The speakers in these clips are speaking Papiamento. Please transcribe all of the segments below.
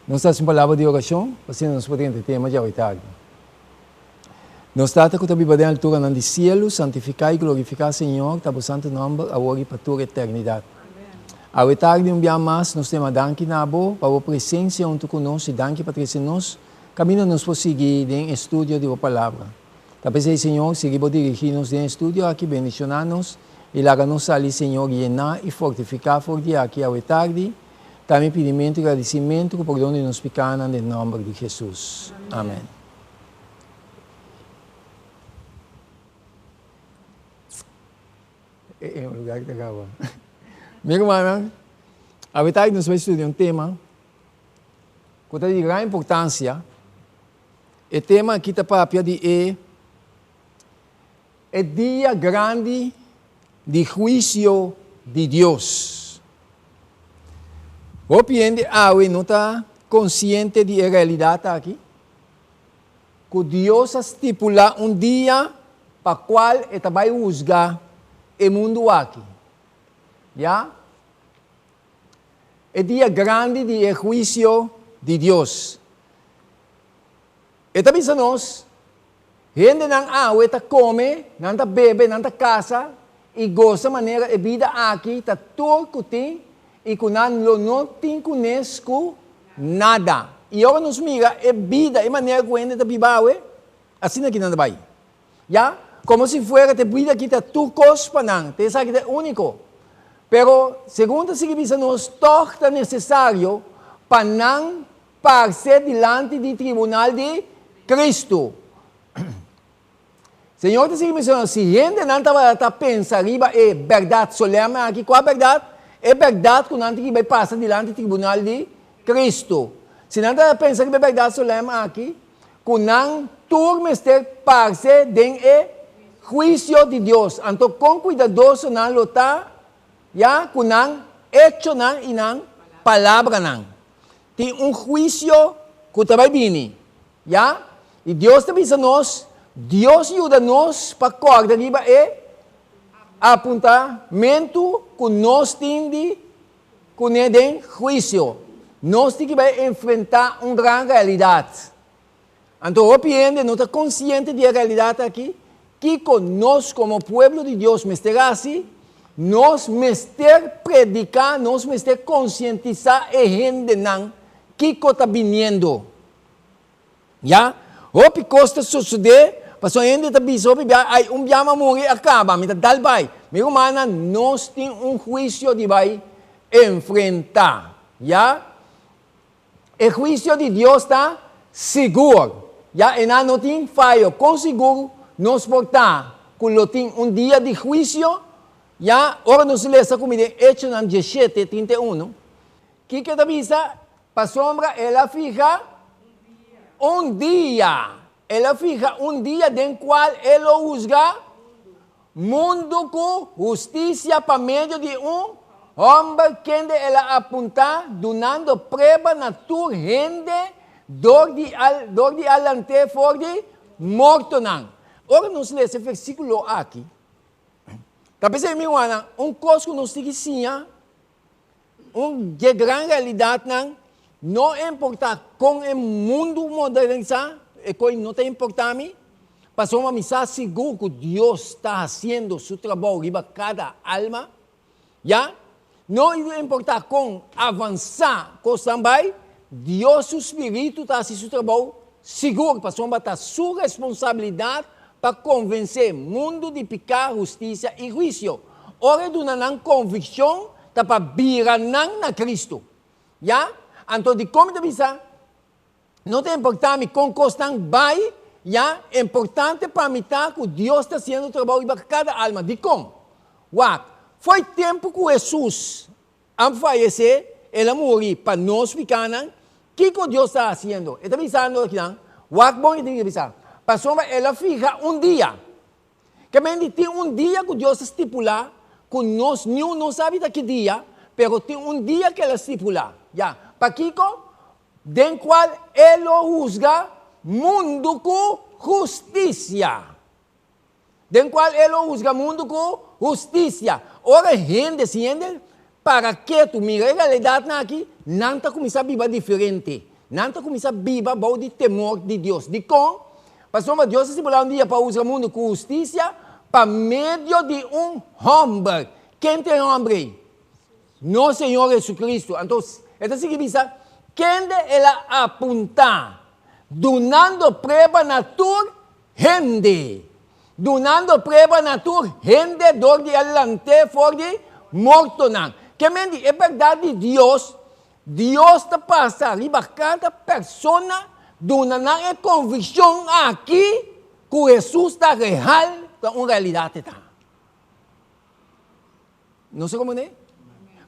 Nos ta hasi un palabra di orashon pa asina nos por drenta e tema djawe tardi. Nos Tata ku ta biba den alturanan di sielu, santifiká i glorifiká, Señor, ta bo santu nòmber awor i pa tur eternidat. Awe tardi un bia mas nos tema danki na bo pa bo presensia huntu ku nos i danki pa trese nos kaminda nos por sigui den estudio di bo palabra. Ta p'esei, Señor, sigui bo dirigí nos den e studio aki, bendishoná nos i laga nos sali, Señor, yená i fortifiká for di aki awe tardi. Ta mi pidimentu i gradisimentu ku pordon di nos pikánan den nòmber di Hesus. Amèn. E un lugar ta kaba. Mi rumannan, awe tardi nos bai studia un tema ku ta di gran importansia. E tema aki ta papia di e e dia grandi di huisio di Dios. Hopi hende awe no ta konsiente di e realidat aki, ku Dios a stipulá un dia pa kual e ta bai husga e mundu aki. Ya? E dia grandi di e huisio di Dios. E ta bisa nos, Hendenan awe ta kome, nan ta bebe, nan ta kasa i gosa manera e bida aki ta tur ku tin i ku nan lo no tin kunes ku nada. I ora nos mira e bida, e manera ku hende ta biba awe, asina ki nan ta bai. Ya, komo si fuera ta e bida aki ta tur kos pa nan, ta esaki ta e úniko. Pero, segun ta sigui bisa nos, tòg ta nesesario pa nan Parse dilanti di tribunal di Cristo. Señor ta sigui menciona, si hendenan tabata ta pensa riba e berdad solemne aki, cua berdad? E berdad cu nan tin ki bay pasa dilanti tribunal di Cristo. Si nan tabata pensa riba e berdad solemne aki, cu nan tur mester parse den e huicio di Dios, anto con cuidadoso nan lo ta ya cu nan echonan y nan palabranan. Tin un huisio ku ta bai bini, ya? I Dios ta bisa nos, Dios yuda nos pa kòrda riba e apuntamentu ku nos tin di kuné den huisio. Nos tin ki bai enfrentá un gran realidat. Anto hopi hende no ta konsiente di e realidat aki. Kiko nos komo pueblo di Dios mester hasi? Nos mester prediká, nos mester konsientisá e hendenan kiko ta biniendo. Ya, hopi kos ta sosodé pasobra hende ta bisa hopi bia, ai un bia mi a muri a kaba, mi ta dal bai. Mi rumannan, nos tin un huisio di bai enfrentá. Ya. E huisio di Dios ta sigur. Ya e nan no tin fayo. Kon sigur nos por ta ku lo tin un dia di huisio? Ya ora nos lesa ku mi den Echonan diesshete, 31, kiko e ta bisa? Pasobra el a fiha un dia. El a fiha un dia den kual e lo husga mundu ku hustisia pa medio di un hòmber kende el a apuntá, dunando prueba na tur hende dor di dor di a lant'é for di mortonan. Ora nos lesa e versíkulo aki, ta p'esei mi rumannan, un kos ku nos tin ki siña, Un dje gran realidatnan, no importá kon e mundu modernisá, e koi no ta importá mi, pasobra mi sa sigur ku Dios ta hasiendo su trabou riba kada alma, ya. No importá kon avansá kosnan bai, Dios su spiritu ta hasi su trabou sigur, pasobra ta su responsabilidat pa konvensé mundu di piká, hustisia i huisio. Ora e duna nan konvikshon, ta pa bira nan na Kristu. Ya? Anto dikon mi ta bisa, No ta importá mi kon kosnan bai, ya, importante pa mi ta ku Dios ta hasiendo trabou riba kada alma. Dikon? Wak, fo'i tempu ku Hesus a fayesé, el a muri pa nos pikánan, kiko Dios ta hasiendo? E ta bisando akinan, wak bon e tin ke bisa, pasobra el a fiha un dia. Ke men di tin un dia ku Dios a stipulá ku nos niun no sabi ta ki dia, pero tin un dia ku el a stipulá. Ya. Pakiko? Den kual e lo husga mundu ku hustisia. Den kual e lo husga mundu ku hustisia. Ora hende, si hende para ketu mira e realidatnan aki, nan ta kuminsá biba diferente. Nan ta kuminsá biba bou di temor di Dios. Dikon? Pasobra Dios a stipulá un dia pa husga mundu ku hustisia pa medio di un hòmber. Ken ta e hòmber ei? Nos Señor Hesukristu. Anto, e ta sigui bisa, Kende el a apuntá, dunando prueba na tur hende. Dunando prueba na tur hende dor di a lant'é for di mortonan. Ke men di e bèrdat di Dios, Dios ta pasa riba kada persona duna nan e konvikshon aki ku Hesus ta real, ta un realidat e ta. Nos a komprendé?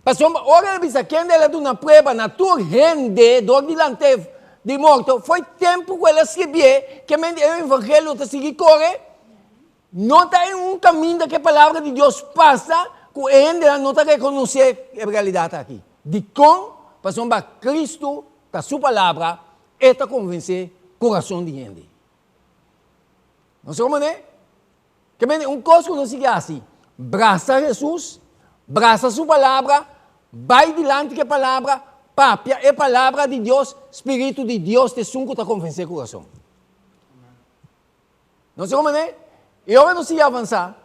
Pasobra ora el a bisa kende el a duna prueba na tur hende dor di lant'é di morto, fo'i tempu ku el a skribié ke men di e evangelio ta sigui kore, no ta en un kaminda ku e palabra di Dios pasa ku e hendenan no ta rekonosé e realidat aki. Dikon? Pasobra Kristu ta su palabra, e ta konvensé kurason di hende. Nos a komprendé? Ke mende un kos ku nos sigui hasi, brasa Hesus, brasa su palabra, bai dilanti ku e palabra, papia e palabra di Dios, Spiritu di Dios ta esun ku ta konvensé kurason. Nos a komprendé? I ora nos sigui avansá,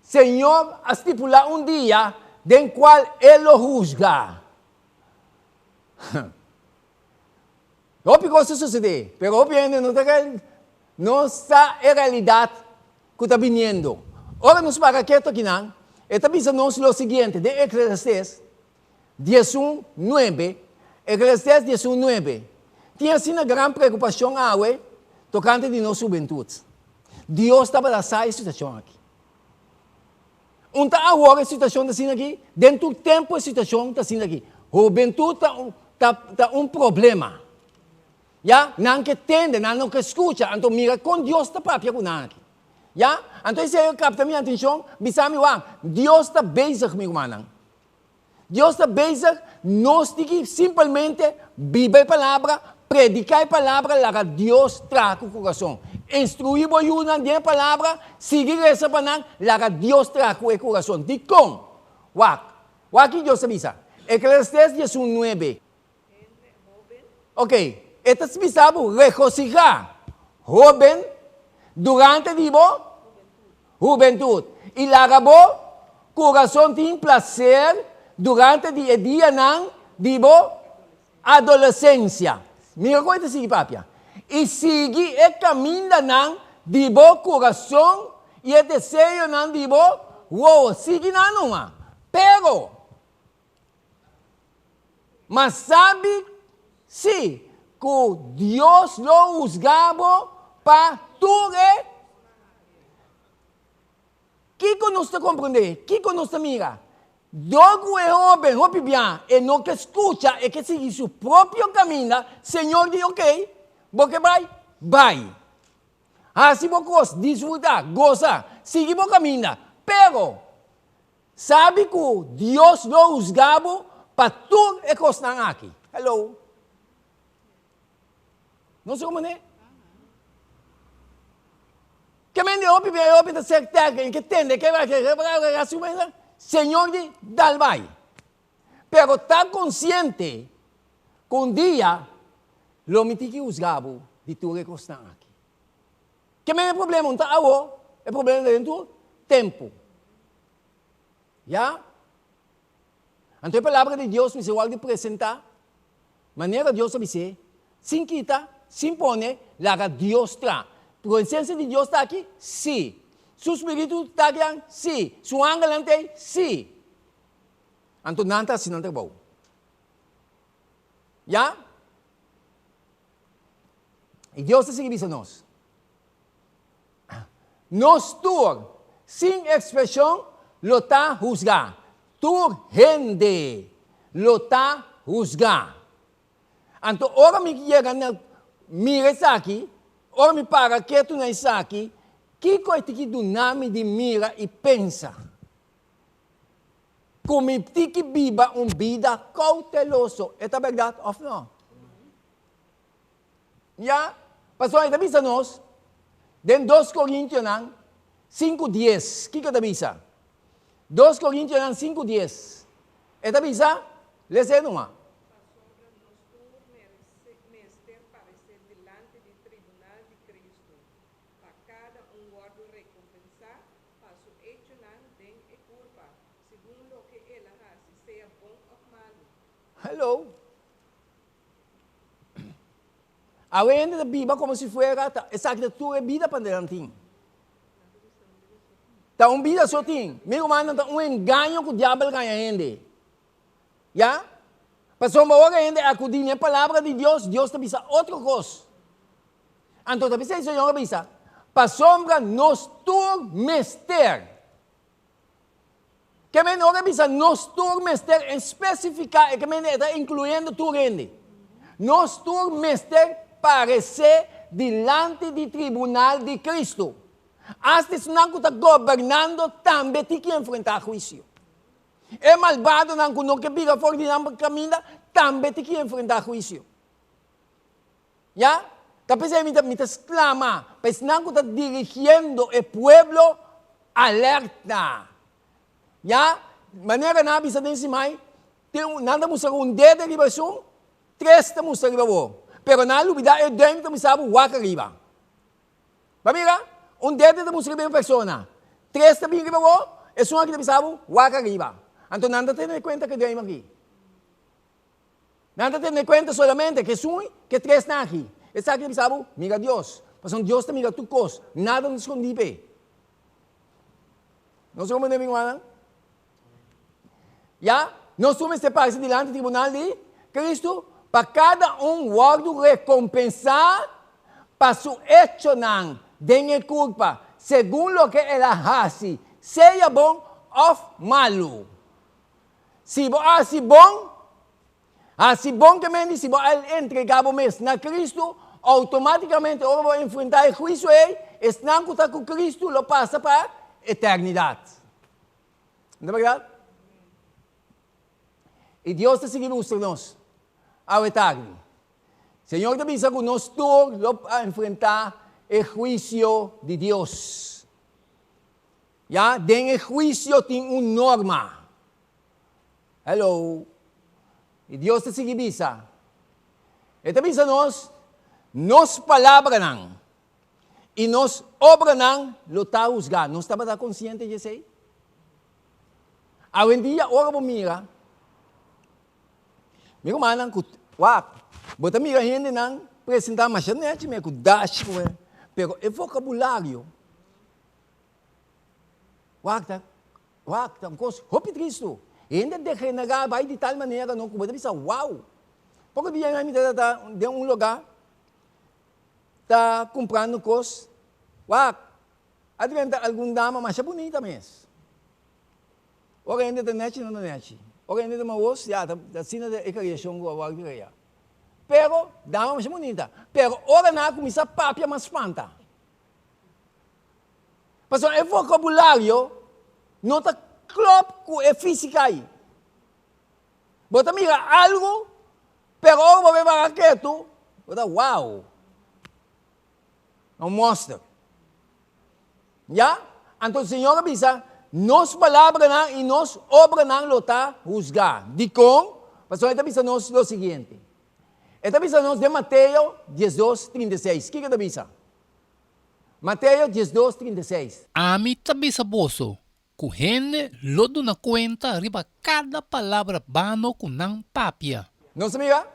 Señor a stipulá un dia den kual E lo husga. Hopi kos ta susedé, pero hopi hende no ta no sa e realidat ku ta biniendo. Ora nos para ketu akinan, e ta bisa nos lo siguiente den Eklesiastés 11, 9, Eklesiastés 11, 9, Tin asina gran preokupashon awe tokante di nos hubentut. Dios tabata sa e situashon aki. Un ta awor e situashon ta asina aki? Den tur tempu e situashon ta asina aki. Hubentut ta un ta ta un problema. Ya, nan ke tende, nan no ke skucha. Anto mira kon Dios ta papia ku nan aki. Ya, anto esei a kapta mi atenshon, bisa mi wak, Dios ta bezig mi rumannan. Dios ta bezig, nos tin ki simpelmente biba e palabra, prediká e palabra, laga Dios traha ku kurason. Instruí bo yunan den e palabra, sigui resa pa nan, laga Dios traha ku e kurason. Dikon? Wak, wak ki Dios ta bisa. Eklesiastés 11, 9. Ok, e ta bisa bo regosihá, hóben, durante di bo hubentut, i laga bo kurason tin plaser durante di e dianan di bo adolesensia. Mira kon e ta sigui papia. I sigui e kamindanan di bo kurason i e deseonan di bo wowo. Sigui nan numa. Pero, Ma sabi si ku Dios lo husga bo pa tur e. Kiko nos ta komprendé? Kiko nos ta mira? Dor ku e hóben hopi bia e no ke skucha, e ke sigui su propio kaminda, Señor di, Okey, bo ke bai? Bai. Hasi bo kos, disfrutá, gosa, sigui bo kaminda. Pero, Sabi ku Dios lo husga bo pa tur e kosnan aki. Hello. No sa komo ne? Ke men di hopi bia hopi ta ser terke i ke tende ke Señor di dal bai. Pero ta konsiente ku un dia lo mi tin ki husga bo di tur e kosnan aki. Ke men e problema un ta awo, e problema ta den tur tempu. Ya? Anto e palabra di Dios mester wòrdu presentá manera Dios a bis'é, sin kita, sin pone, laga Dios traha. Presensia di Dios ta aki? Sí. Su spiritu ta akinan? Sí. Su angelnan ta ei? Sí. Anto nan ta hasi nan trabou. Ya? I Dios ta sigui bisa nos, Nos tur, sin eksepshon, lo ta husgá. Tur hende lo ta husgá. Anto ora mi yega na mira esaki, ora mi para ketu na esaki, kiko e tiki duna mi di mira i pensa? Ku mi tiki biba un bida kouteloso. E ta bèrdat òf nò? Ya, pasobra e ta bisa nos den Dos Korintionan 5:10. Kiko e ta bisa? Dos Korintionan 5:10. E ta bisa, lesa e numa. Pasobra nos tur meresé. un wòrdu rekompensá pa su echonan den e kurpa, segun loke el a hasi, sea bon òf malu. Hello. Awe hende ta biba komo si fuera ta esaki ta tur e bida pa nan tin. Ta un bida so tin. Mi rumannan ta un engaño ku diabel gaña hende. Ya? Pasobra ora hende akudí na e palabra di Dios, Dios ta bisa otro kos. Anto ta bisa e Señor a bisa, pasobra nos tur mester. Ke men ora e bisa nos tur mester en spesifiká e ke men e ta inkluyendo tur hende. Nos tur mester paresé dilanti di tribunal di Kristu. Asta esnan ku ta gobernando tambe tin ki enfrentá huisio. E malbadonan ku no ke bira for di nan kaminda tambe tin ki enfrentá huisio. Ya? Ta p'esei mi ta mi ta sklama pa esnan ku ta dirigiendo e pueblo alerta. Ya? Manera nan a bisa den Simai, tin un nan ta mustra ku un dede riba esun, tres ta mustra riba bo. Pero nan a lubidá e duim ta bisa bo wak ariba. Bo a mira? Un dede ta mustra riba e persona, tres ta bin riba bo, esun aki ta bisa bo wak ariba. Anto nan ta tene kuenta ku e duim aki. Nan ta tene kuenta solamente ku esun ku e tresnan aki. Esaki ta bisa bo, mira Dios. Pasobra Dios ta mira tur kos, nada no ta skondí p'e. Nos a komprendé, mi rumannan? Ya, nos tur mester parse dilanti tribunal di Kristu pa kada un wòrdu rekompensá pa su echonan den e kurpa, segun loke el a hasi, sea bon òf malu. Si bo a hasi bon, hasi bon ke men di si bo a entregá bo mes na Kristu, outomátikamente ora bo enfrentá e huisio ei, esnan ku ta ku Kristu lo pasa pa eternidat. No ta bèrdat? I Dios ta sigui mustra nos awe tardi. Señor ta bisa ku nos tur lo enfrentá e huisio di Dios. Ya, den e huisio tin un norma. Hello. I Dios ta sigui bisa. E ta bisa nos, nos palabranan i nos obranan lo ta husgá. Nos tabata konsiente di esei? Awendia ora bo mira, mi rumannan ku wak, bo ta mira hendenan presentá masha nechi me ku dashi ku pero e vokabulario Wak ta, wak ta un kos hopi tristu. Hende degenerá bai di tal manera no ku bo ta bisa wow. Poko dia mi ta ta den un lugá ta kumprando kos, wak, a drenta algun dama masha bunita mes. Ora hende ta nechi no ta nechi. Ora hende ta mahos, ya, ta asina ta e kreashon ku a wòrdu krea. Pero, dama masha bunita. Pero ora nan a kuminsá papia mas spanta. Pasobra e vocabulario no ta klop ku e físika ei. Bo ta mira algu, pero ora bo bai baha ketu, bo ta wow. Un monster. Ya? Anto Señor a bisa, nos palabranan i nos obranan lo ta husgá. Dikon? Pasobra e ta bisa nos lo siguiente. E ta bisa nos den Mateo 12, 36. Kiko e ta bisa? Mateo 12, 36. Ami ta bisa boso ku hende lo duna kuenta riba kada palabra bano ku nan papia. Nos ta mira?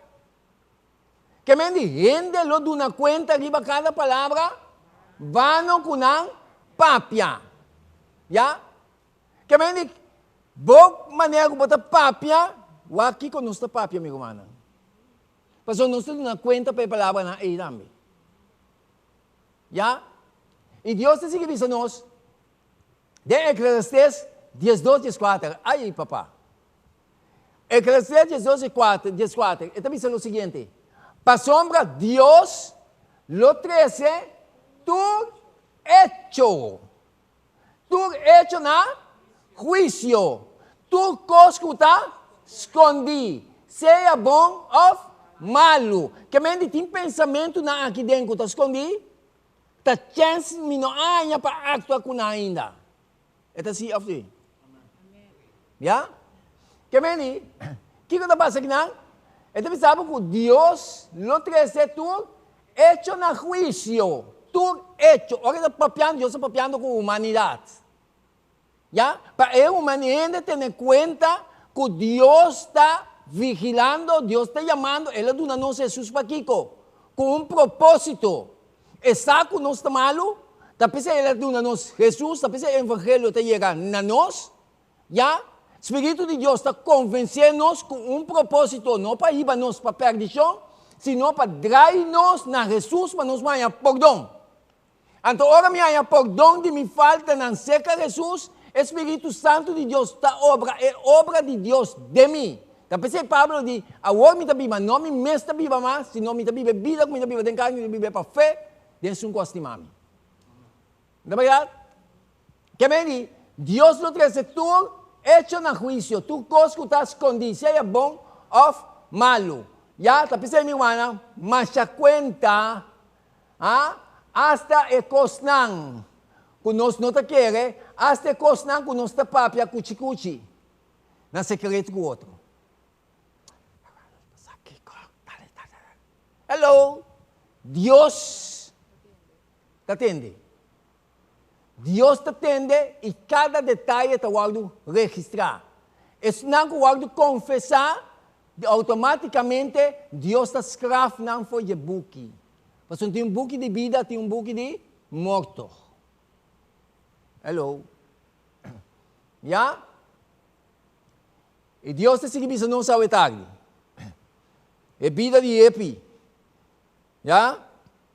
Ke men di hende lo duna kuenta riba kada palabra bano ku nan papia. Ya? Ke men di bo manera ku bo ta papia, wak kiko nos ta papia, mi rumannan. Pasobra nos ta duna kuenta pa e palabranan ei tambe. Ya? I Dios ta sigui bisa nos den Eclesiastes 12, 14. Ai, papa. Eclesiastes 12, 14, e ta bisa lo siguiente. Pasobra Dios lo trese tur echo. Tur echo na huisio. Tur kos ku ta skondí, sea bon òf malu. Ke men di tin pensamentunan aki den ku ta skondí, ta chèns mi no a haña pa aktua ku nan ainda. E ta si òf si? Ya? Ke men di, kiko ta pasa akinan? E ta bisa bo ku Dios lo trese tur echo na huisio. tur echo. Ora e ta papiando, Dios ta papiando ku humanidat. Ya, pa e humani hende tene kuenta ku Dios ta vigilando, Dios ta yamando, El a duna nos Hesus pakiko? Ku un propósito. E sa ku nos ta malu, ta p'esei El a duna nos Hesus, ta p'esei e evangelio ta yega na nos. Ya, Spiritu di Dios ta konvensé nos ku un propósito, no pa hiba nos pa pèrdishon, sino pa drai nos na Hesus pa nos haña pordon. Anto ora mi haña pordon di mi faltanan serka Hesus, e Spiritu Santu di Dios ta obra e obra di Dios den mi. Ta p'esei Pablo di, Awor mi ta biba, no mi mes ta biba mas, sino mi ta biba e bida ku mi ta biba den karni, mi ta biba pa fe den esun ku a stima mi. No ta bèrdat? Ke men di, Dios lo trese tur echo na huisio, tur kos ku ta skondí, sea bon òf malu. Ya, ta p'esei mi rumannan, masha kuenta Ha? Asta e kosnan ku nos no ta kere, asta e kosnan ku nos ta papia kuchi-kuchi na sekreto ku otro. Hello! Dios ta tende. Dios ta tende i kada detaye ta wòrdu registrá. Esnan ku wòrdu konfesá, outomátikamente Dios ta skraf nan for dje buki. Pasobra tin un buki di bida, tin un buki di morto. Hello. Ya? I Dios ta sigui bisa nos awe tardi. E bida di Epi. Ya,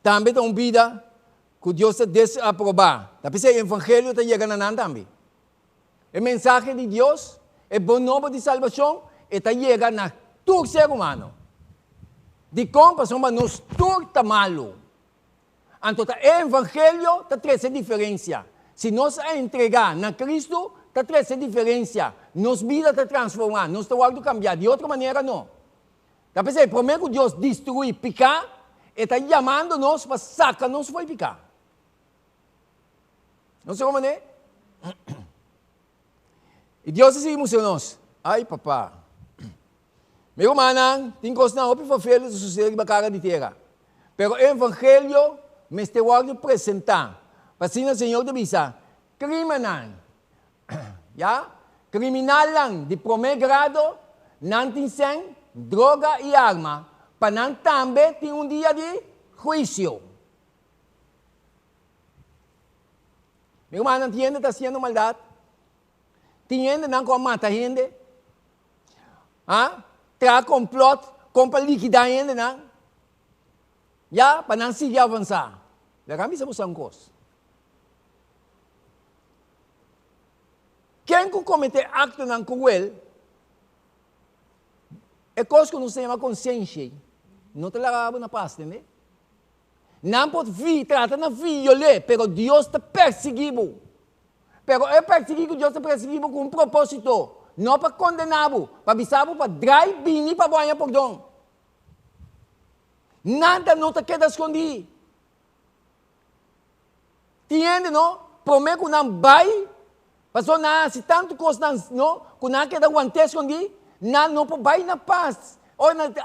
tambe ta un bida ku Dios ta desaprobá. Ta p'esei e evangelio ta yega na nan tambe. E mensahe di Dios, e bon nobo di salbashon, e ta yega na tur ser humano. Dikon? Pasobra nos tur ta malu. Anto ta e evangelio ta trese diferensia. Si nos a entregá na Kristu, ta trese diferensia. Nos bida ta transformá, nos ta wòrdu kambiá. Di otro manera no. Ta p'esei, promé ku Dios destruí piká, e ta yamando nos pa saka nos for di piká. No sa komo ne? I Dios a sigui mustra nos, Ai, papá! Mi rumannan, tin kosnan hopi ferfelu ta susedé riba kara di tera. Pero e evangelio mester wòrdu presentá. Pa asina Señor ta bisa, Krimennan, Ya, kriminalnan di promé grado, nan tin sèn, droga i arma, pa nan tambe tin un dia di huisio. Mi rumannan, tin hende ta hasiendo maldat? Tin hendenan ku a mata hende? Ha? Traha komplòt kon pa likidá hendenan? Ya, pa nan sigui avansá. Laga mi bisa boso un kos. Ken ku kometé aktonan kruel, e kos ku nos ta yama konsenshi no ta laga bo na pas, tende? Nan por vi, trata na viol'é, pero Dios ta persiguí bo. Pero e persiguí ku Dios ta persiguí bo ku un propósito, no pa kondená bo, pa bisa bo pa drai bini pa bo haña pordon. Nada no ta keda skondí. Tin hende no, promé ku nan bai, pasobra nan a hasi tantu kosnan no, ku nan a keda want'é skondí, nan no por bai na pas. Ora nan ta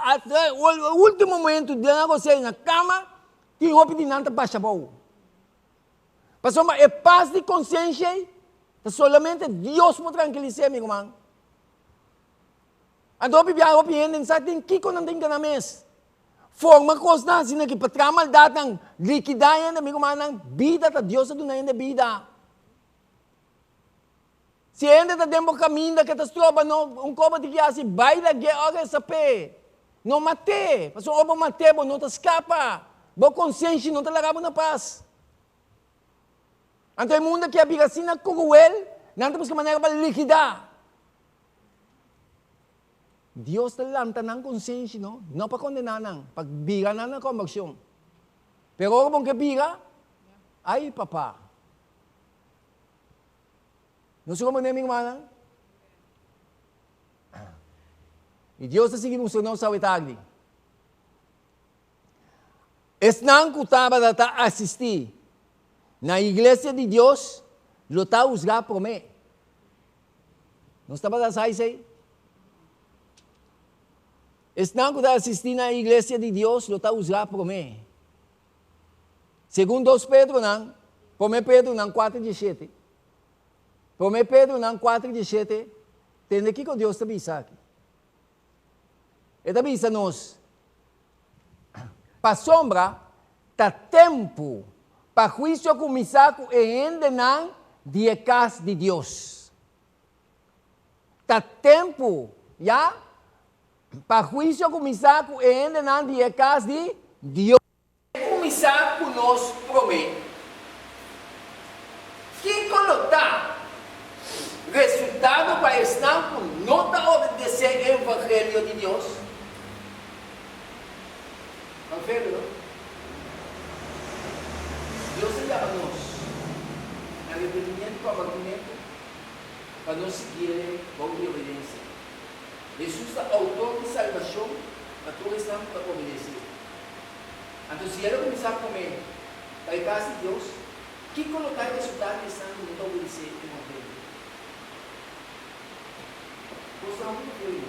último momentu di nan gos'é na kama, tin hopi di nan ta basha abou. Pasobra e pas di konsiensha ei, ta solamente Dios por trankilis'é, mi ruman. Anto hopi biaha hopi hende no sa den kiko nan ta hinka nan mes. Forma kosnan asina ki pa traha maldatnan, likidá hende, mi rumannan, bida ta Dios a duna hende bida. Si hende ta den bo kaminda ke ta stroba no, un koba tin ki hasi, bai lag'é ora e sa p'e. No mat'é, pasobra ora bo mat'é bo no ta skapa, bo konsenshi no ta laga bo na pas. Anto e mundu aki a bira asina kruel, nan ta buska manera pa likidá. Dios ta lanta nan konsenshi, no, no pa kondená nan, pa bira nan na konbershon. Pero ora bo ke bira, ai papa. No sa komo mi rumannan? I Dios ta sigui mustra nos awe tardi. Esnan ku tabata ta asistí na iglesia di Dios lo ta husgá promé. Nos tabata sa esei? Esnan ku ta asistí na iglesia di Dios lo ta husgá promé. Segun dos Pedronan, Promé Pedronan kuater diesshete, Promé Pedronan kuater diesshete, tende kiko Dios ta bisa aki. E ta bisa nos, Pasobra ta tempu pa huisio kuminsá ku e hendenan di e kas di Dios. Ta tempu, ya, pa huisio kuminsá ku e hendenan di e kas di Dios. Kuminsá ku nos promé. Kiko lo ta resultado pa esnan ku no ta obedesé e evangelio di Dios? Evangelio, no? Dios a yama nos na arepentimiento ku abatimiento pa nos siguié bou di obedensia. Hesus ta outor di salbashon pa tur esnan ku ta obedesé. Anto si el a kuminsá kome pa e kas di Dios, kiko lo ta e resultado di esnan ku no ta obedesé e evangelio? Kosnan hopi ta feo i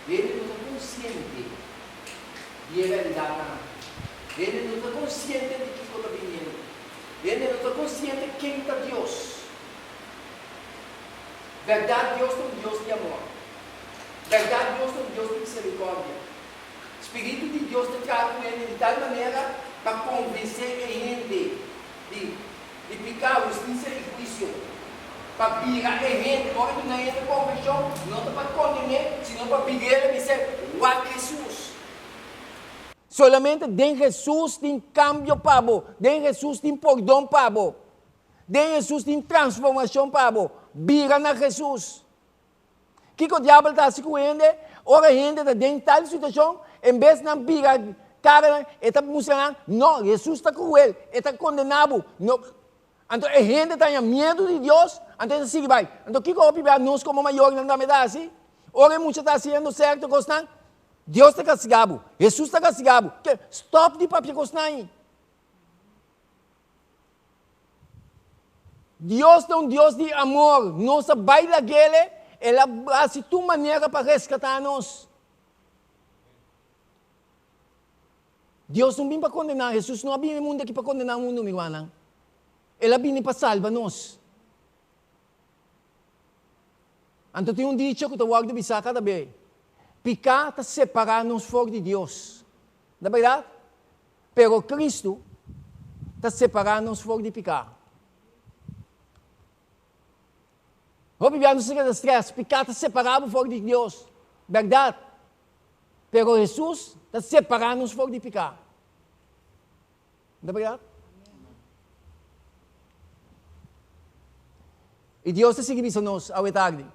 Hende no ta konsiente di e realidatnan. Hende no ta konsiente di kiko ta biniendo. Hende no ta konsiente ken ta Dios. Bèrdat Dios ta un Dios di amor. Bèrdat Dios ta un Dios di miserikòrdia. Spiritu di Dios ta traha ku hende di tal manera pa konvensé e hende di di piká, hustisia i huisio. Pa bira e hende, ora duna hende konvenshon, no ta pa kondené, sino pa bir'el i bis'é, Wak Hesus. Solamente den Hesus tin kambio pa bo, den Hesus tin pordon pa bo, den Hesus tin transformashon pa bo. Bira na Hesus. Kiko diabel ta hasi ku hende ora hende ta den tal situashon? En bes nan bira kara nan, e ta mustra nan, No, Hesus ta kruel, e ta kondená bo. No. Anto e hende ta haña miedu di Dios, anto e ta sigui bai. Anto kiko hopi bia nos komo mayornan tambe ta hasi? Ora e mucha ta hasiendo sèrto kosnan, Dios ta kastigá bo, Hesus ta kastigá bo. Ke? Stòp di papia kosnan ei. Dios ta un Dios di amor. Nos a bai lag'El, El a hasi tur manera pa reskatá nos. Dios no bin pa kondená. Hesus no a bini mundu aki pa kondená mundu, mi rumannan. El a bini pa salba nos. Anto tin un dicho ku ta wòrdu bisá kada be, Piká ta separá nos for di Dios. Ta bèrdat? Pero Kristu ta separá nos for di piká. Hopi bia nos ta keda strès, piká ta separá bo for di Dios. Bèrdat. Pero Hesus ta separá nos for di piká. No ta bèrdat? I Dios ta sigui bisa nos awe tardi,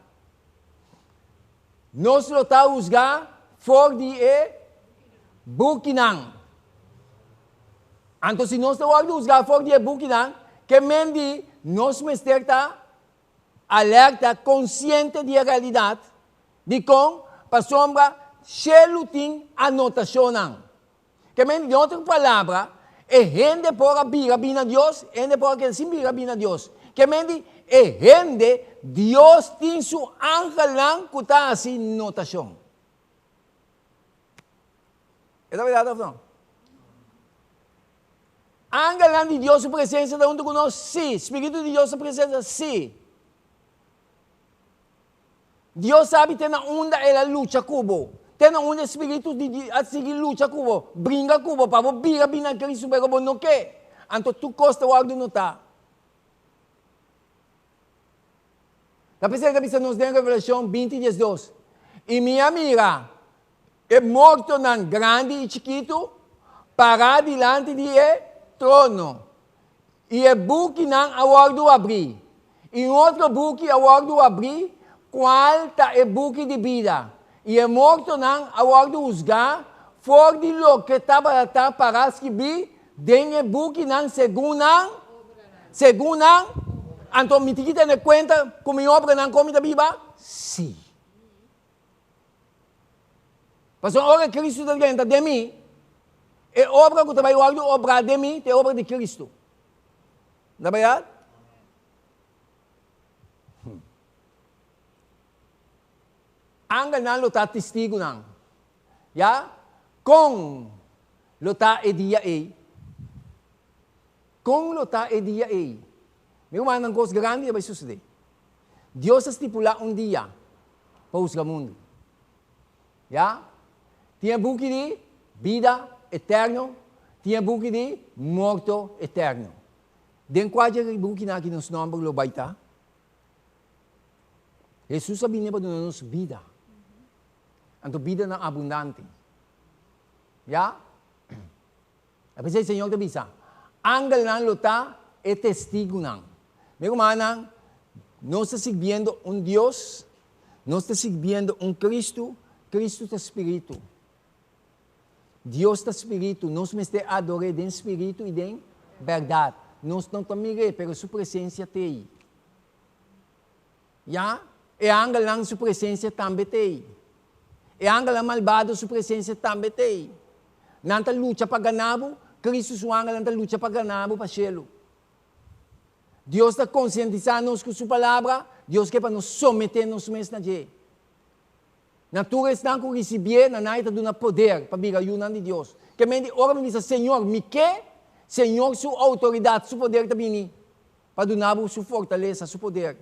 Nos lo ta husgá for di e bukinan. Anto si nos ta wòrdu husgá for di e bukinan, ke men di nos mester ta alerta, konsiente di e realidat. Dikon? Pasobra shelu tin anotashonnan. Ke men, den otro palabra, e hende por a bira bini na Dios, e hende por a keda sin bira bini na Dios. Ke men di, e hende, Dios tin su angelnan ku ta hasi notashon. E ta bèrdat òf no? Angelnan di Dios su presensia ta huntu ku nos? Sí. Spiritu di Dios su presensia? Sí. Dios sabi te na unda el a lucha ku bo, te na unda e spiritu di Dios a sigui lucha ku bo, bringa ku bo pa bo bira bini na Cristo, pero bo no ke. Anto tur kos ta wòrdu notá. Ta p'esei ta bisa nos den Revelashon binti diesdos, I mi a mira e mortonan grandi i chikitu pará dilanti di e trono, I e bukinan a wòrdu abrí, i un otro buki a wòrdu abrí, kual ta e buki di bida, i e mortonan a wòrdu husgá for di loke tabata pará skibí den e bukinan segun nan, segun nan, anto mi tin ki tene kuenta ku mi obranan kon mi ta biba? Sí. Pasobra ora Kristu ta drenta den mi, e obra ku ta bai wòrdu obrá den mi ta e obra di Kristu. Na bèrdat? Angelnan lo ta testigunan. Ya? Kon lo ta e dia ei? Kon lo ta e dia ei? Mi rumannan, kos grandi a bai susedé. Dios a stipulá un dia pa husga mundu. Ya? Tin e buki di bida eterno, tin e buki di morto eterno. Den kua dje bukinan aki nos nòmber lo bai ta? Hesus a bini pa duna nos bida. Anto bidanan abundante. Ya? A pesey Señor ta bisa, Angelnan lo ta e testigunan. Mi rumannan, nos ta sirbiendo un Dios, nos ta sirbiendo un Cristo, Cristo ta spiritu. Dios ta spiritu, nos mester ador'é den spiritu i den bèrdat. Nos no ta mir'é, pero su presensia t'ei. Ya, e angelnan su presensia tambe t'ei. E angelnan malbado su presensia tambe t'ei. Nan ta lucha pa gana bo, Cristo su angelnan ta lucha pa gana bo pa shelu. Dios ta konsientisá nos ku su Palabra, Dios ke pa nos someté nos mes na dje. Na tur esnan ku risibié, na nan e ta duna poder pa bira yunan di Dios. Ke men di ora mi bisa, Señor, mi ke, Señor su outoridat, su poder ta bini pa duna bo su fortalesa, su poder,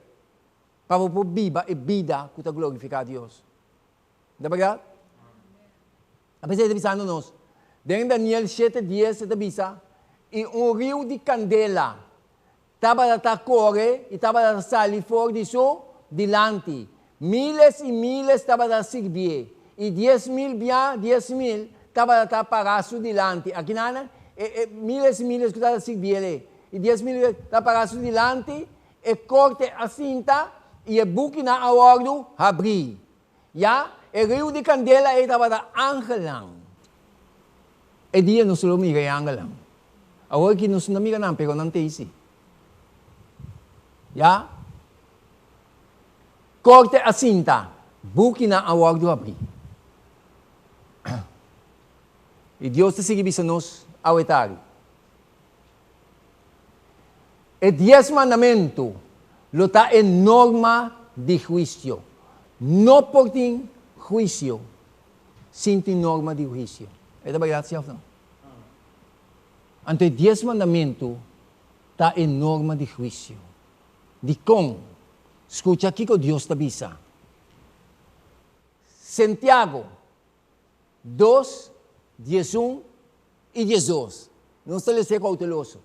pa bo por biba e bida ku ta glorifiká Dios. Ta bèrdat? Apesar e ta bisando nos, den Daniel shete dies e ta bisa, I un riu di kandela tabata ta kore i tabata ta sali for di su dilanti. Miles i miles tabata sirbié, i 10,000 bia 10,000 tabata ta pará su dilanti. Akinan e e miles i miles ku tabata sirbié i 10,000 ta pará su dilanti, e korte a sinta i e bukinan a wòrdu habrí. Ya, e riu di kandela ei tabata angelnan. E dia nos lo mira e angelnan. Awor aki nos no mira nan, pero nan ta ei si. Ya, korte a sinta, bukinan a wòrdu habrí. I Dios ta sigui bisa nos awe tardi. E Dies Mandamentu lo ta e norma di huisio. No por tin huisio sin tin norma di huisio. E ta berdad si of no? Anto e Dies Mandamentu ta e norma di huisio. Dikon? Skucha kiko Dios ta bisa. Santiago dos, 11 i 12. Nos ta les'é kouteloso.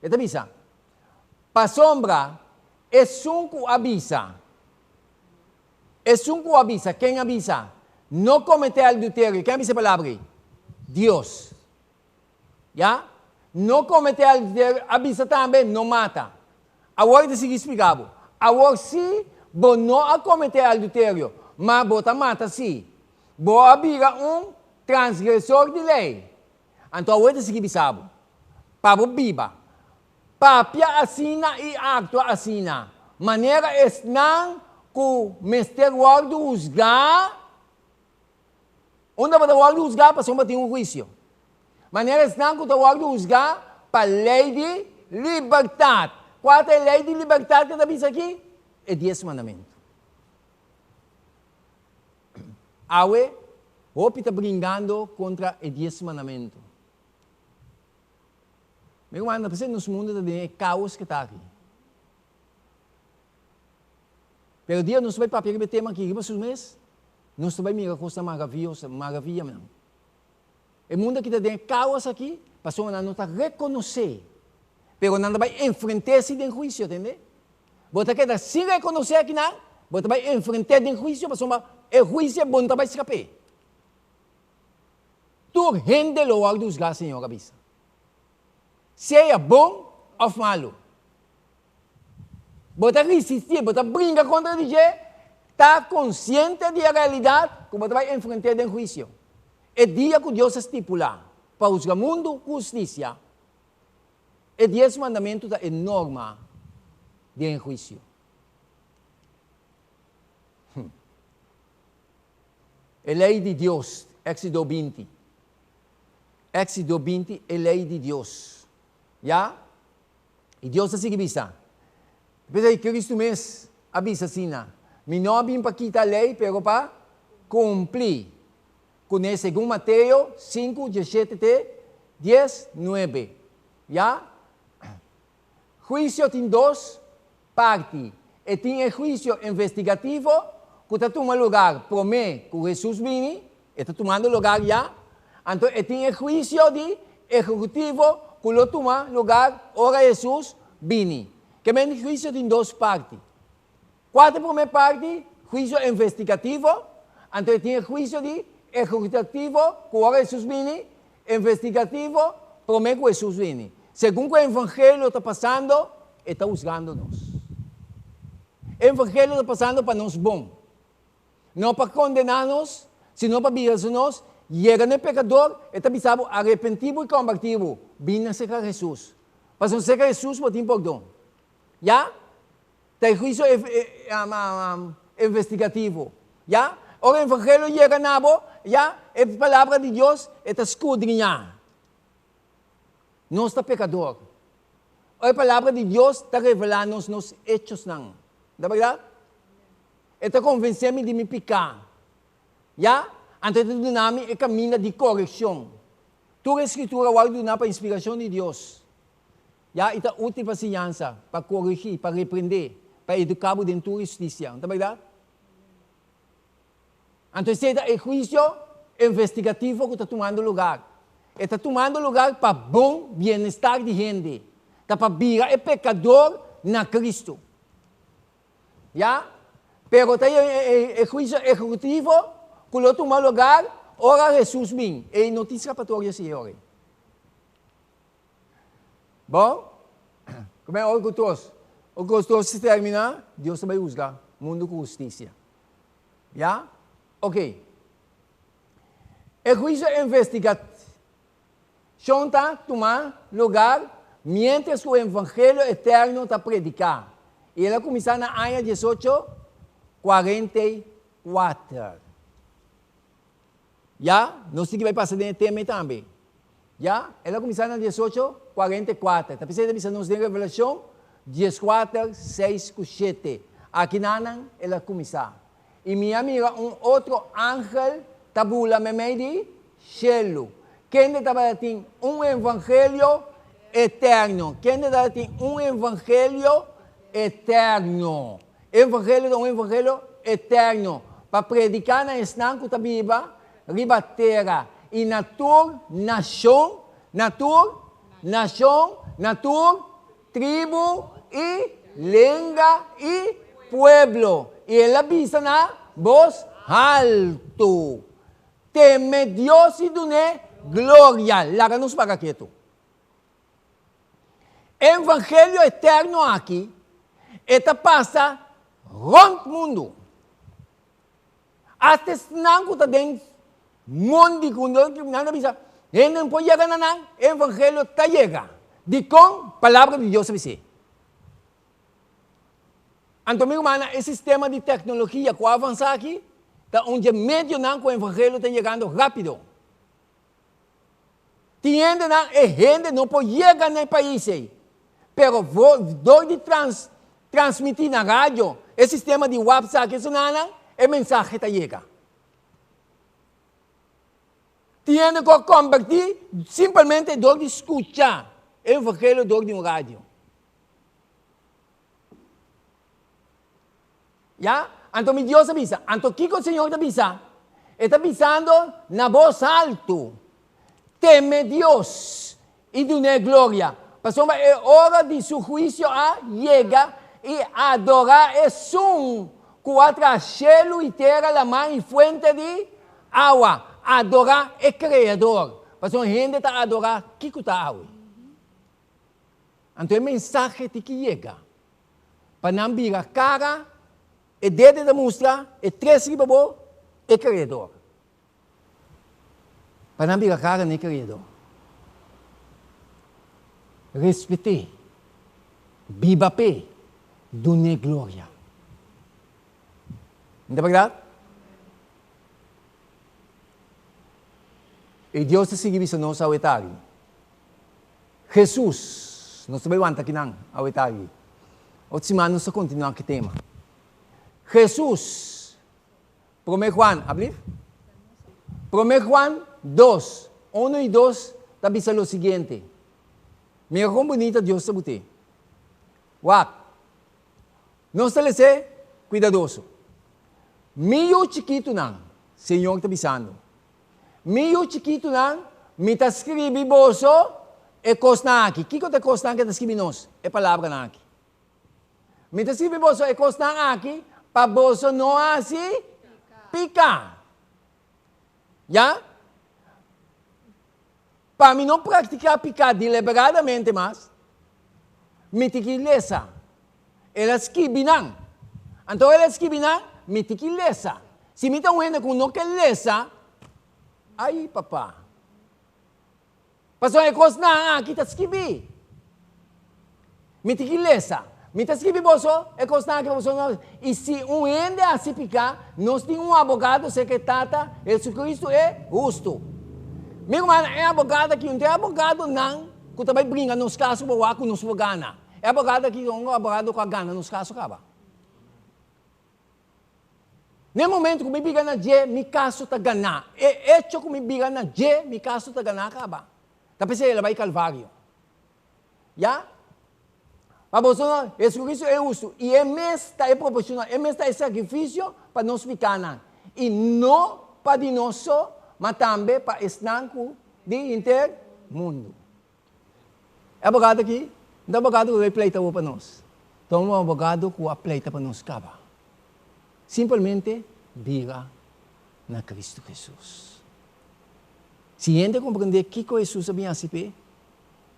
E ta bisa, Pasobra esun ku a bisa, esun ku a bisa, ken a bisa? No kometé alduterio. Ken a bisa e palabra ei? Dios. Ya? No kometé alduterio, a bisa tambe, no mata. Awor e ta sigui splika bo. Awor si bo no a kometé alduterio, ma bo ta mata sí, bo a bira un transgresor di lei. Anto awor e ta sigui bisa bo, pa bo biba, papia asina i aktua asina, manera esnan ku mester wòrdu husgá. Unda bo ta wòrdu husgá? Pasobra bo tin un huisio. Manera esnan ku ta wòrdu husgá pa lei di libertat. Kua ta e lei di libertat ku ta bisa aki? E Dies Mandamentu. Awe, hopi ta bringando kontra e Dies Mandamentu. Mi rumannan, p'esei nos mundu ta den e kaos ku ta aki. Pero dia nos ta bai papia riba e tema aki riba su mes, nos ta bai mira kosnan maravioso, maravianan. E mundu aki ta den e kaos aki, pasobra nan no ta rekonosé, pero nan ta bai enfrent'é si den huisio, tende? Bo ta keda sin rekonosé akinan, bo ta bai enfrent'é den huisio, pasobra e huisio bo no ta bai skap'é. Tur hende lo wòrdu husgá, Señor a bisa. Sea bon òf malu. Bo ta risistí, bo ta bringa kontra di dje, ta konsiente di e realidat ku bo ta bai enfrent'é den huisio. E dia ku Dios a stipulá pa husga mundu ku hustisia, e Dies Mandamentu ta e norma den e huisio. E lei di Dios, Éksido 20. Éksido 20, e lei di Dios. Ya? I Dios ta sigui bisa. P'esei Kristu mes a bisa asina, Mi no a bin pa kita lei, pero pa kumpli kuné, segun Mateo 5, 17 te 19. Ya? Huisio tin dos parti. E tin e huisio investigativo ku ta tuma lugar promé ku Hesus bini, e ta tumando lugar ya. Anto e tin e huisio di ehekutivo ku lo tuma lugar ora Hesus bini. Ke men huisio tin dos parti. Kua ta e promé parti? Huisio investigativo. Anto e tin e huisio di ehekutativo ku ora Hesus bini, investigativo promé ku Hesus bini. Segun ku e evangelio ta pasando, e ta husgando nos. E evangelio ta pasando pa nos bon. No pa kondená nos, sino pa bira su nos. Yega na e pekador, e ta bisa bo, Arepentí bo i kombertí bo, bini aserka Hesus. Pasobra serka Hesus bo tin pordon. Ya? Ta e huisio investigativo. Ya? Ora e evangelio yega na bo, ya, e palabra di Dios, e ta skudriñá. Nos ta pekador. Ora e palabra di Dios ta revelá nos nos echosnan. Ta bèrdat? E ta konvensé mi di mi piká. Ya? Anto e ta duna mi e kaminda di korekshon. Tur e Skritura wòrdu duná pa inspirashon di Dios. Ya, i ta útil pa siñansa, pa korigí, pa reprendé, pa eduká bo den tur hustisia. No ta bèrdat? Anto esei ta e huisio investigativo ku ta tumando lugar. E ta tumando lugar pa bon bienestar di hende. Ta pa bira e pekador na Kristu. Ya, pero ta e huisio ehekutivo ku lo tuma lugar ora Hesus bin. Ei no tin skapatoria si e ora ei. Bon, ku men ora ku tos, ora ku tos terminá, Dios ta bai husga mundu ku hustisia. Ya? Ok. E huisio investigashon ta tuma lugar miéntras ku e evangelio eterno ta prediká. I el a kuminsá na aña 1844. Ya, nos tin ki bai pasa den e tema ei tambe. Ya, el a kuminsá na diesocho kuarenta i kuater. Ta p'esei ta bisa nos den Revelashon dieskuater, seis ku shete. Akinanan el a kuminsá. I mi a mira un otro angel ta bula meimei di shelu, kende tabatin un evangelio eterno. Kende tabatin un evangelio eterno. Evangelio ta un evangelio eterno pa prediká na esnan ku ta biba riba tera i na tur nashon, na tur nashon, na tur tribu i lenga i pueblo. I el a bisa na bos haltu, Teme Dios i dun'é gloria. Laga nos paga ketu. E evangelio eterno aki e ta pasa rond mundu. Hasta esnan ku ta den mondi ku nan ta bisa hende no por yega na nan, e evangelio ta yega. Dikon? Palabra di Dios a bis'é. Anto mi rumannan, e sistema di teknologia ku a avansa aki ta un dje medionan ku e evangelio ta yegando rápido. Tin hendenan, e hende no por yega na e pais ei, pero dor di trans transmiti na radio, e sistema di wapsap esunannan, e mensahe ta yega. Tin hende ku a komberti simpelmente dor di skucha e evangelio dor di un radio. Ya? Anto mi Dios a bisa. Anto kiko Señor ta bisa? E ta bisando na bos altu, Teme Dios i dun'é gloria, pasobra e ora di su huisio a yega, i adorá Esun ku a traha shelu i tera, laman i fuente di awa. Adorá e Kreador, pasobra hende ta adorá kiko ta awe. Anto e mensahe tin ki yega. Pa nan bira kara, e dede ta mustra e tres riba bo, e Kreador. Pa nan bira kara na e Kreador. Respet'é, biba p'e, dun'é gloria. No ta bèrdat? I Dios ta sigui bisa nos awe tardi. Hesus, nos ta bai wanta kinan awe tardi. Otro siman nos ta kontinuá ku e tema. Hesus, Promé Juan, ablief? Promé Juan dos, unu i dos ta bisa lo siguiente, Mira kon bunita Dios ta but'é. Wak. Nos ta les'é kuidadoso. Mi yu chikitunan, Señor ta bisando, mi yu chikitunan, mi ta skribi boso e kosnan aki. Kiko ta e kosnan ku e ta skribi nos? E palabranan aki. Mi ta skribi boso e kosnan aki pa boso no hasi piká. Ya? Pa mi no praktiká piká deliberadamente mas, mi tin ki lesa. El a skibi nan. Anto el a skibi nan, mi tin ki lesa. Si mi ta un hende ku no ke lesa, ai papa. Pasobra e kosnan aki ta skibí. Mi tin ki lesa. Mi ta skibi boso e kosnan aki pa boso no. I si un hende hasi piká, nos tin un abogado serka e Tata, Hesukristu e hustu. Mi rumannan, e abogado aki un ta e abogadonan ku ta bai bringa nos kaso pa wak ku nos por gana. E abogado aki ta un abogado ku a gana nos kaso kaba. Na e momento ku mi bira na dje, mi kaso ta ganá. E echo ku mi bira na dje, mi kaso ta ganá kaba. Ta p'esei el a bai Kalvario. Ya? Pa boso no, Jesucristo e hustu, i e mes ta e proporshonal, e mes ta e sakrifisio pa nos pikánan, i no pa di nos so, ma tambe pa esnan ku di henter mundu. E abogado aki no ta abogado ku ta bai pleita awor pa nos, ta un abogado ku a pleita pa nos kaba. Simpelmente bira na Cristo Jesus. Si hende komprendé kiko Jesus a bin hasi p'e,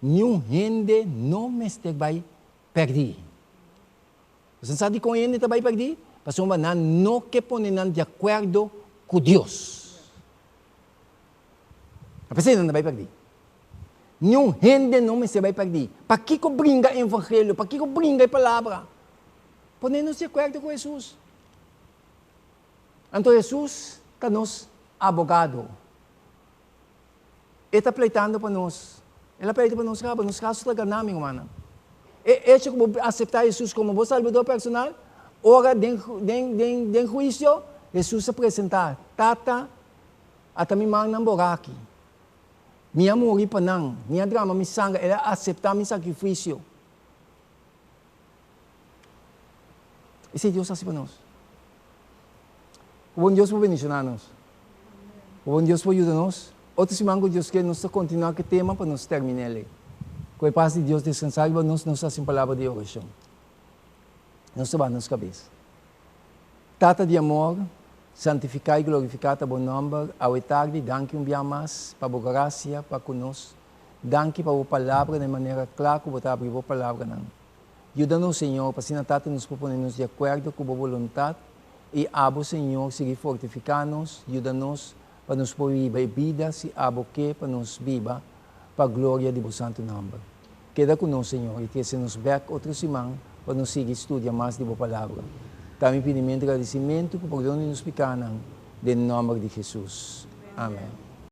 Niun hende no mester bai pèrdí. Boso sa dikon hende ta bai pèrdí? Pasobra nan no ke pone nan di akuerdo ku Dios. Ta p'esei nan ta bai pèrdí. Niun hende no mester bai pèrdí. Pakiko bringa e evangelio? Pakiko bringa e palabra? Pone nos di akuerdo ku Hesus. Anto Hesus ta nos abogado. E ta pleitando pa nos. El a pleita pa nos kaba. Nos kaso ta ganá, mi rumannan. E echo ku bo aseptá Hesus komo bo Salbador personal, ora den den den den huisio, Hesus a presentá, Tata, ata mi mannan boraki. Mi a muri pa nan. Mi a drama mi sanger. El a aseptá mi sakrifisio. Esei Dios hasi pa nos. Ku bon Dios por bendishoná nos. Ku bon Dios por yuda nos. Otro siman ku Dios ke nos ta kontinuá ku e tema pa nos terminá el. Ku e pas di Dios deskansá riba nos, nos hasi un palabra di orashon. Nos ta baha nos kabes. Tata di amor, santifiká i glorifiká ta bo nòmber awe tardi. Danki un bia mas pa bo grasia pa ku nos. Danki pa bo palabra na e manera kla ku bo ta abri bo palabranan. Yuda nos, Señor, pa asina Tata nos por pone nos di akuerdo ku bo boluntat, i abo, Señor, sigui fortifiká nos, yuda nos pa nos por biba e bida si abo ke pa nos biba, pa gloria di bo santu nòmber. Keda ku nos, Señor, i trese nos bèk otro siman pa nos sigui studia mas di bo palabra. Ta mi pidimentu gradisimentu ku pordon di nos pikánan, den nòmber di Hesus. Amèn.